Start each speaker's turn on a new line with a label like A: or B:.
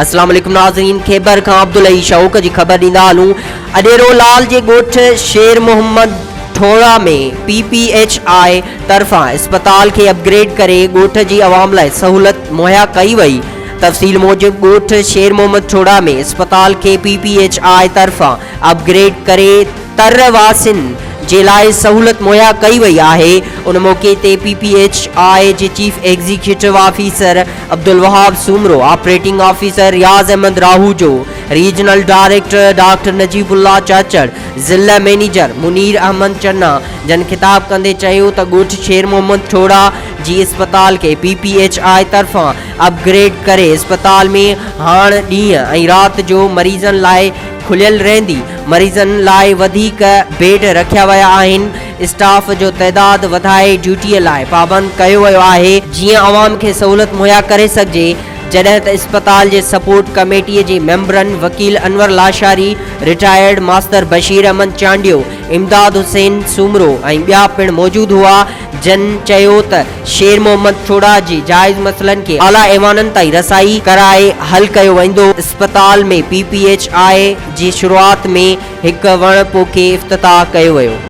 A: اسلام عليڪم ناظرين خيبر کان عبدالحئي شوق جي خبر ڏيندا هلون اڏيرو لال جي ڳوٺ Sher Muhammad Thora ۾ P P H I طرفان اسپتال کي اپگريڊ ڪري ڳوٺ جي عوام لاء سهولت مهيا ڪئي وئي تفصيل موجب ڳوٺ شير محمد ٺوڙا ۾ اسپتال کي پي پي ايڇ I طرفان اپگريڊ ڪري تر واسين جي لاء سهولت مهيا ڪئي وئي آهي ان موقعي تي پي پي ايڇ I جي chief executive officer Abdul Wahab Soomro, operating officer Riaz Ahmed Rahujo, regional director doctor Najibullah Chachar, ضلع مئنيجر منير احمد چنا جن خطاب ڪندي چيو ته ڳوٺ شير محمد ٺوڙها جي اسپتال کي پي پي ايڇ I طرفان اپ گريڊ ڪري اسپتال ۾ هاڻ ڏينهن ۽ رات جو مريضن لاء کليل رهندي، مريضن لاء وڌيڪ بيڊ رکيا ويا آهن، اسٽاف جو تعداد وڌائي ڊيوٽي لاء پابند ڪيو ويو آهي، جيئن عوام کي سهولت مهيا ڪري سگهجي، جڏهن ته اسپتال جي سپورٽ ڪميٽي جي ميمبرن وڪيل انور لاشاري، رٽائرڊ ماستر بشير احمد چانڊيو، امداد حسين سومرو ۽ ٻيا پڻ موجود هئا، جن چيو ته شير محمد ٺوڙها جي جائز مسئلن کي اعليٰ ايوانن تائين رسائي ڪرائي حل ڪيو ويندو، اسپتال ۾ پي پي ايڇ I جي شروعات ۾ هڪ وڻ پوکي افتتاح ڪيو ويو.